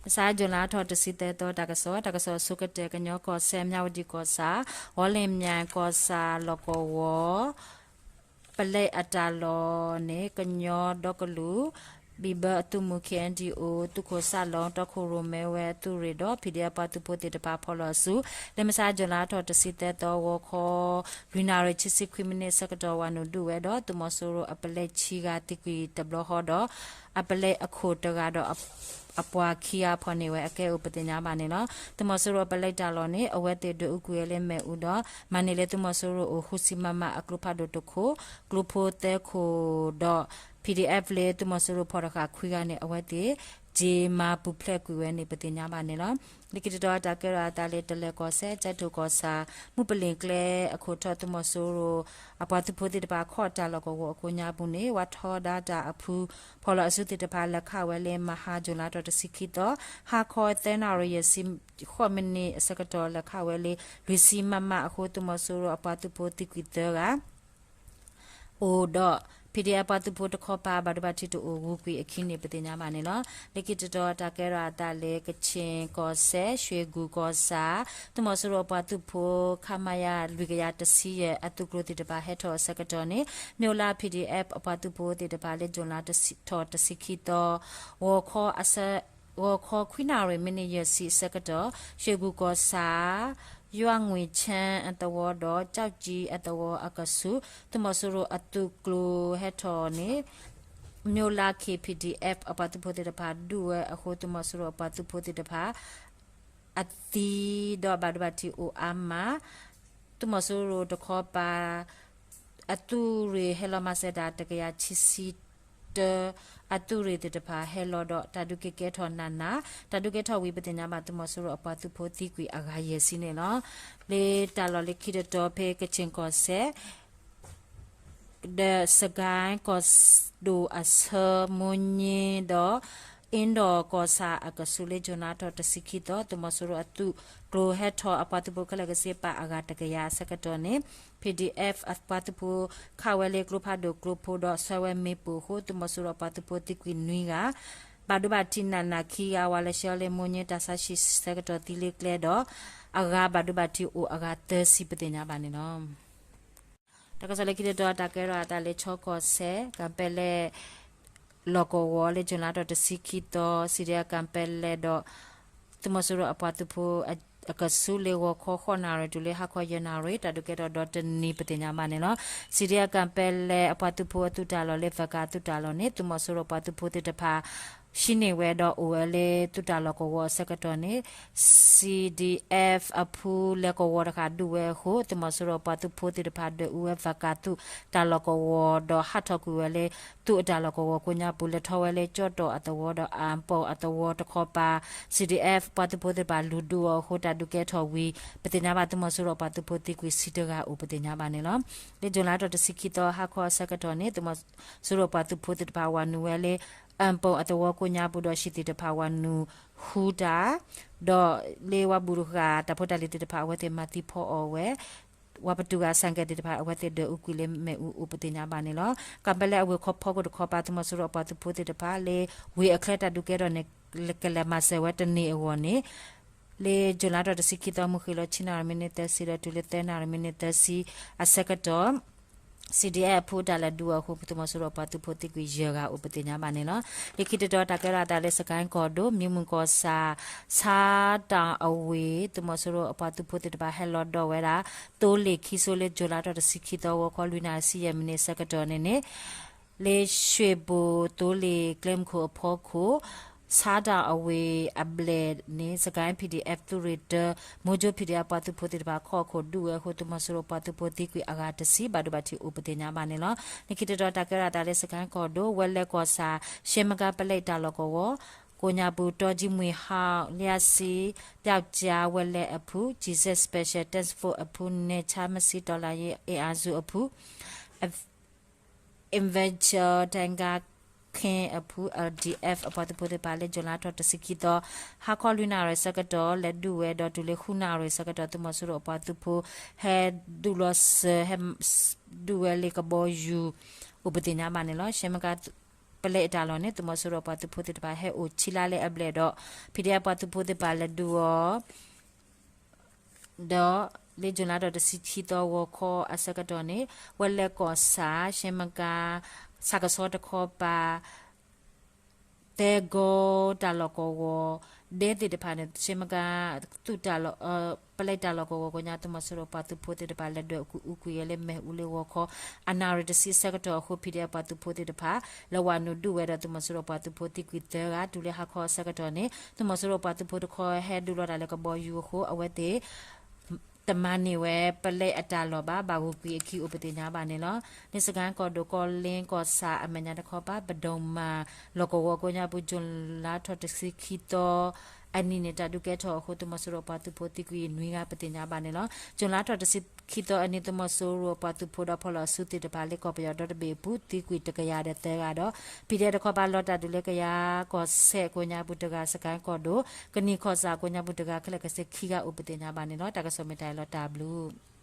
မုၢ်ဆါ June လါထီၣ်တဆံသၢသီ တၢ်ကစီၣ်, တၢ်ကစီၣ်အဆိကတၢၢ် ကညီကီၢ်စဲၣ် မၠၣ်ဝတံၣ်ကီၢ်ဆၣ် ဝီလ့ၣ်မၠဲၣ်ကီၢ်ဆၣ်လီၢ်ကဝီၤ ပလဲအတၢ်လီၢ်န့ၣ် ကညီဒီကလုာ် ဘံၣ်ဘၢအသုးမုၢ် K N D O သုးခိၣ်စၣ်လီၤ တီခိၣ်ရိၣ်မဲဝဲအသုးရ့ၣ်ဒီး P D F ပှၤသုးဖိသ့ၣ်တဖၣ်ဖီၣ်လီၤအစု လၢမုၢ်ဆါ June လါထီၣ်တဆံသၢသီ ဂီၤခီ လွံၢ်နၣ်ရံၣ် ခံဆံခွံမံးနံးအဆၢကတီၢ် ဝၤနုာ်ဒုးဝဲဒီး သုးမီၤစိရိၤအပလဲဆံဂၤသံကွံာ်တဘျီဃီဒီး အပလဲအခိၣ်တဂၤဒီး အပှၤခံဂၤဖီၣ်န့ၢ်ဝဲအကဲအိၣ် ပသ့ၣ်ညါဘၣ်န့ၣ်လီၤ. သုးမီၤစိရိၤအပလဲတၢ်လီၢ်န့ၣ် အဝဲသ့ၣ်ဒွဲၣ်အူကွံာ်ဝဲလၢမ့ၣ်အူဒီး မၤန့ၢ်လၢသုးမီၤစိရိၤအိၣ် ဃုဆံ မမ အကျိဖးဒိၣ်တခိၣ်, ကျိဖိသၢခိၣ်ဒီး P D F လၢသုးမီၤစိရိၤဖီၣ်တဃၣ်ခွံဂၤန့ၣ် အဝဲသ့ၣ် က့ၤမၤပူၤဖျဲးကွံာ်ဝဲန့ၣ် ပသ့ၣ်ညါဘၣ်န့ၣ်လီၤ. လၢခံတတီၤ တၢ်ကဲထီၣ်အသးလၢ တလဲၤကီၢ်စဲၣ်, ကၠဲးထိၣ်ကီၢ်ဆၣ်, မုၢ်ပလ့ၣ်ကျဲအခိၣ်ထီၣ် သုးမီၤစိရိၤ အပှၤသုးဖိသ့ၣ်တဖၣ် ခီၣ်တၢ်လီၢ်ကဝီၤအကိးညါပူၤန့ၣ် ဝါထီဒါတၢ်အဖု ဖီၣ်လီၤအစုသ့ၣ်တဖၣ် လဲၤခးဝဲလၢ မဟါ June လါထီၣ်တဆံခံသီ ဟါခီသၢနၣ်ရံၣ် ယဲၢ်ဆံဃိးမံးနံးအဆၢကတီၢ် လဲၤခးဝဲလၢ လွံၢ်ဆံ မမ အဃိ သုးမီၤစိရိၤအပှၤသုးဖိသံကွံာ်သၢဂၤ အိၣ်ဒီး P D F ပှၤသုးဖိတခီပၤ ဘၣ်ဒိဘၣ်ထံးတအိၣ် ဂုၤကွံာ်အခံန့ၣ် ပသ့ၣ်ညါဘၣ်န့ၣ်လီၤ. လၢခံတတီၤ တၢ်ကဲထီၣ်အသးလၢ ကခ့ၣ်ကီၢ်စဲၣ် ရွှေကူကီၢ်ဆၣ် သုးမီၤစိရိၤအပှၤသုးဖိ ခမရ လွံၢ်ကယၤတဆံယဲၢ် အသုးကျိၤသ့ၣ်တဖၣ် ဟဲထီၣ်အဆၢကတီၢ်န့ၣ် မၠိလါ P D F အပှၤသုးဖိသ့ၣ်တဖၣ်လၢ June လါထီၣ်တဆံခံသီ ဂီၤခီ ဂီၤခီခွံနၣ်ရံၣ် မံးနံးယဲၢ်ဆံအဆၢကတီၢ် ရွှေကူကီၢ်ဆၣ် ယွၤငွေချမ်းအသဝီဒီး ကၠီၣ်ကၠံအသဝီအကဆူး သုးမီၤစိရိၤအသုးကျိၤဟဲထီၣ်န့ၣ် မၠိလါ K P D F အပှၤသုးဖိသ့ၣ်တဖၣ် ဒုးဝဲအဃိ သုးမီၤစိရိၤအပှၤသုးဖိသ့ၣ်တဖၣ် အသံဒီးဘၣ်ဒိဘၣ်ထံးအိၣ်အါမး သုးမီၤစိရိၤတခီပၤ အသုးရ့ၣ်ဟဲလီၤမၤစၢၤတၢ် တကယၤခံဆံတၢ အသုးရ့ၣ်သ့ၣ်တဖၣ်ဟဲလီၤဒီး တၢ်ဒုးက့ၤကဲထီၣ်နးနး, တၢ်ဒုးကဲထီၣ်ဝံၤ ပသ့ၣ်ညါဘၣ် သုးမီၤစိရိၤအပှၤသုးဖိသံကွံာ်အဂၤယဲၢ်ဆံန့ၣ်လီၤ. လၢတၢ်လီၢ်လၢခံတတီၤ ဖဲကခ့ၣ်ကီၢ်စဲၣ် ဒီး စကဲကီၢ်ဒိၣ်အဆၢ မိၢ်ည့ဒီး အ့ဒီးကီၢ်ဆၣ်အကဆူး လၢ June လါထီၣ်တဆံခံသီ သုးမီၤစိရိၤအသုးကျိၤဟဲထီၣ် အပှၤသုးဖိခဲလၢာ်ကစ့ပာ်အဂၤတကယၤအဆၢကတီၢ်န့ၣ် P D F အပှၤသုးဖိခးဝဲလၢကျိဖးဒိၣ်ကျိဖိဒီး ဆွဲဝဲမ့ၣ်ပိၢ်အဃိ သုးမီၤစိရိၤအပှၤသုးဖိသံကွံာ်နွံဂၤ ဘၣ်ဒိဘၣ်ထံးနးနးခံဂၤ ဝၤလဲၤဆှၢလၢမိၢ်ည့တၢ်ဆါဟံၣ်ဆၢကတီၢ်သံလၢကျဲဒီး အဂၤဘၣ်ဒိဘၣ်ထံးအိၣ်အဂၤသၢဆံ ပသ့ၣ်ညါဘၣ်န့ၣ်လီၤ. တၢ်ကစီၣ်လၢခံတတီၤ တၢ်ကဲထီၣ်အသးလၢ ခၠီကီၢ်စဲၣ် ကၤပဲလဲၣ် လီၢ်ကဝီၤလၢ June လါထီၣ်တဆံခံသီ စံးဒ့အကၤပဲလဲၣ်ဒီး သုးမီၤစိရိၤအပှၤသုးဖိ အကဆူး လၢဂီၤခီဃိးနၣ်ရံၣ် တုၤလၢဟါခီယဲၢ်နၣ်ရံၣ် တၢ်ဒုးကဲထီၣ်ဒီးတနံၤ ပသ့ၣ်ညါဘၣ်န့ၣ်လီၤ. စံးဒ့အကၤပဲလဲၣ်အပှၤသုးဖိအသုးတၢ်လီၢ်လၢ ဖၣ်ကၤသုးတၢ်လီၢ်န့ၣ် သုးမီၤစိရိၤအပှၤသုးဖိသ့ၣ်တဖၣ် ဟံးန့ၢ်ဝဲဒီးအိၣ်ဝဲလၢသုးတၢ်လီၢ်ကဝီၤအဆၢကတီၢ်န့ၣ် C D F အဖုလဲၤကဝီၤတဃၣ်ဒုးဝဲအဃိ သုးမီၤစိရိၤပှၤသုးဖိသ့ၣ်တဖၣ် ဒွဲၣ်အူဝဲ ဖၣ်ကၤသုးတၢ်လီၢ်ကဝီၤ ဒီးဟးထီၣ်ကွံာ်ဝဲလၢ သုးအတၢ်လီၢ်ကဝီၤကိးညါပူၤ လဲၤထီၣ်ဝဲလၢ ကၠီၣ်တီၣ်အသဝီဒီး အၣ်ပိၣ်အသဝီတခီပၤ C D F ပှၤသုးဖိသ့ၣ်တဖၣ် လူၤဒုးအီၤအဃိ တၢ်ဒုးကဲထီၣ်ဝံၤ ပသ့ၣ်ညါဘၣ် သုးမီၤစိရိၤပှၤသုးဖိသံကွံာ်ဆံတဂၤအိၣ် ပသ့ၣ်ညါဘၣ်န့ၣ်လီၤ. လၢ June လါထီၣ်တဆံခံသီ ဟါခီအဆၢကတီၢ်န့ၣ် သုးမီၤစိရိၤပှၤသုးဖိသ့ၣ်တဖၣ် ဝၤနုာ်ဝဲလၢ အၣ်ပိၣ်အသဝီကိးညါပူၤဒီး ဟံၣ်သ့ၣ်တဖၣ်ဝၤနုာ်ဟူတၢ် ဒီးလၢဝၤဘူၣ်တဃၣ် တၢ်ဖိတၢ်လံၤသ့ၣ်တဖၣ် အဝဲသ့ၣ်မၤသံဖီအီၣ်ဝဲ ဝၤပတုာ်ဂၤ ဆိုင်ကယ် သ့ၣ်တဖၣ် အဝဲသ့ၣ်ဒွဲၣ်အူကွံာ်လၢမ့ၣ်အူအိၣ် ပသ့ၣ်ညါဘၣ်န့ၣ်လီၤ. ကၤပဲလဲၣ်အဝ့ၢ်ခီဖီခိၣ်တခီပၤ သုးမီၤစိရိၤအပှၤသုးဖိသ့ၣ်တဖၣ်လၢ ဝ့ၢ်အချၢတၢ်ဒုးကဲထီၣ်န့ၣ် ကလဲၤမၤစၢၤဝဲတန့ၢ်အဂီၢ်န့ၣ် လၢ June လါထီၣ်တဆံခံသီ မုၢ်ဃ့ၢ်လီၤ ဆံနၣ်ရံၣ် မံးနံးသၢဆံ ဒီးတုၤလၢသၢနၣ်ရံၣ် မံးနံးသၢဆံအဆၢကတီၢ် C D F အဖုတၢ်လဲၤဒုးအီၤအဃိ သုးမီၤစိရိၤအပှၤသုးဖိသံကွံာ်ယဲၢ်ဂၤအိၣ် ပသ့ၣ်ညါဘၣ်န့ၣ်လီၤ. လၢခံတတီၤ တၢ်ကဲထီၣ်အသးလၢ စကဲကီၢ်ဒိၣ် မံမုၢ်ကီၢ်ဆၣ် ဆါတၣ်အဝ့ၢ် သုးမီၤစိရိၤအပှၤသုးဖိသ့ၣ်တဖၣ် ဟဲလီၤဒီးဝဲဒၣ် သိလ့ၣ်ခံစိလၢ June လါထီၣ်တဆံခံသီ ဂီၤခီလွံၢ်နၣ်ရံၣ် ဆံယဲၢ်မံးနံးအဆၢကတီၢ်န့ၣ်န့ၣ် လၢ ရွှေဘို သိလ့ၣ်ကျဲမုၢ်ခိၣ်အဖီခိၣ် ဆါတၣ်အဝ့ၢ်အဘျဲၣ်န့ၣ် စကဲ P D F သုးရ့ၣ်တၢ မိၢ်ကၠိ P D F ပှၤသုးဖိသ့ၣ်တဖၣ် ခီၣ်ခိၣ်ဒုးဝဲအဃိ သုးမီၤစိရိၤပှၤသုးဖိသံကွံာ်အဂၤတဆံ ဘၣ်ဒိဘၣ်ထံးအိၣ် ပသ့ၣ်ညါဘၣ်န့ၣ်လီၤ. လၢခံတတီၤ တၢ်ကဲထီၣ်အသးလၢ စကဲကီၢ်ဒိၣ် ဝဲလဲကီၢ်ဆၣ် ရှဲမကၤပလဲၣ်တၢ်လီၢ်ကဝီၤ ကိးညါပူၤ တီၤကၠံမွံဟီၣ် လၢစံ ပျောက်ကျား ဝဲလဲအဖု Jesus Special Task Force အဖု နယ်ခြားမစံ တော်လှန်ရေးအင်အားစုအဖု Avenger တၢ်ကၢခ့အဖု L D F အပှၤသုးဖိသ့ၣ်တဖၣ်လၢ June လါထီၣ်တဆံခံသီ ဟါခီလွံၢ်နၣ်ရံၣ်အဆၢကတီၢ် လဲၤဒုးဝဲဒီးတုၤလၢဃုနၣ်ရံၣ်အဆၢကတီၢ် သုးမီၤစိရိၤအပှၤသုးဖိ ဟဲဒုးလီၤစၢၤ ဟဲဒုးဝဲလၢကဘီယူၤ အိၣ် ပသ့ၣ်ညါဘၣ်န့ၣ်လီၤ. ရှဲမကၤ ပလဲအတၢ်လီၢ်န့ၣ် သုးမီၤစိရိၤပှၤသုးဖိသ့ၣ်တဖၣ်ဟဲအိၣ်ဆံးလါလၢအဘျဲၣ်ဒီး ဖံးဒဲးပှၤသုးဖိသ့ၣ်တဖၣ်လဲၤဒုးအီၤ ဒီး လၢ June လါထီၣ်တဆံခံသီဂီၤခီအဆၢကတီၢ်န့ၣ် ဝဲလဲၤကီၢ်ဆၣ် ရှဲမကါ ဆၣ်ကဆီတခီပၤ သဲကီ တၢ်လီၢ်ကဝီၤ ဒဲသ့ၣ်တဖၣ်န့ၣ် ရှဲမကါ သုးတၢ်လီၢ် ပလဲတၢ်လီၢ်ကဝီၤကိးညါ သုးမီၤစိရိၤပှၤသုးဖိသ့ၣ်တဖၣ် လဲၤဒွဲၣ်အူကွံာ်ဝဲလၢမ့ၣ်အူလၢဂီၤခီ အနၣ်ရံၣ်တဆံအဆၢကတီၢ်အဃိ ဖံးဒဲးပှၤသုးဖိသ့ၣ်တဖၣ် လဲၤဝးနုာ်ဒုးဝဲဒီး သုးမီၤစိရိၤပှၤသုးဖိသံကွံာ်သၢဂၤ တုၤလၢဟါခီအဆၢကတီၢ်န့ၣ် သုးမီၤစိရိၤပှၤသုးဖိတခီဟဲဒုးလီၤတၢ်လၢကဘီယူၤအဃိ အဝဲသ့ၣ် တမၤန့ၢ်ဝဲ ပလဲအတၢ်လီၢ်ဘၣ် ဘၣ်ဂုာ်ကွံာ်အခံအိၣ်ပသ့ၣ်ညါဘၣ်န့ၣ်လီၤ. န့ၣ် စကဲၣ်ကီၢ်ဒိၣ် ကီလ့ကီၢ်ဆၣ်အမဲာ်ညါတခီပၤ ပဒိၣ်မၣ် လီၢ်ကဝီၤကိးညါပူၤ June လါထီၣ်တဆံခံသီ အနံၤန့ၣ် တၢ်ဒုးကဲထီၣ်အဃိ သုးမီၤစိရိၤပှၤသုးဖိသံကွံာ်နွံဂၤပသ့ၣ်ညါဘၣ်န့ၣ်လီၤ. June လါထီၣ်တဆံခံသီအနံၤ သုးမီၤစိရိၤပှၤသုးဖိဒီးဖီလီၤစုသ့ၣ်တဖၣ်လၢကီၢ်ပယီၤဒီတဘ့ၣ်အပူၤ သံကွံာ်တကယၤဒီးသၢဂၤဒီး ဖံးဒဲးတခီပၤလီၤတၢ်ဒုးလၢကယၤကီၢ်စဲၣ်ကိးညါပူၤတဂၤ စကဲၣ်ကီၢ်ဒိၣ် ကနံၣ်ကီၢ်ဆၣ်ကိးညါပူၤတဂၤ ခဲလၢာ်ခဲဆ့ခံဂၤအိၣ်ပသ့ၣ်ညါဘၣ်န့ၣ်လီၤ. တၢ်ကစီၣ်မ့ၢ်တၢ်အံၤလီၤ တၢ်ဘျုး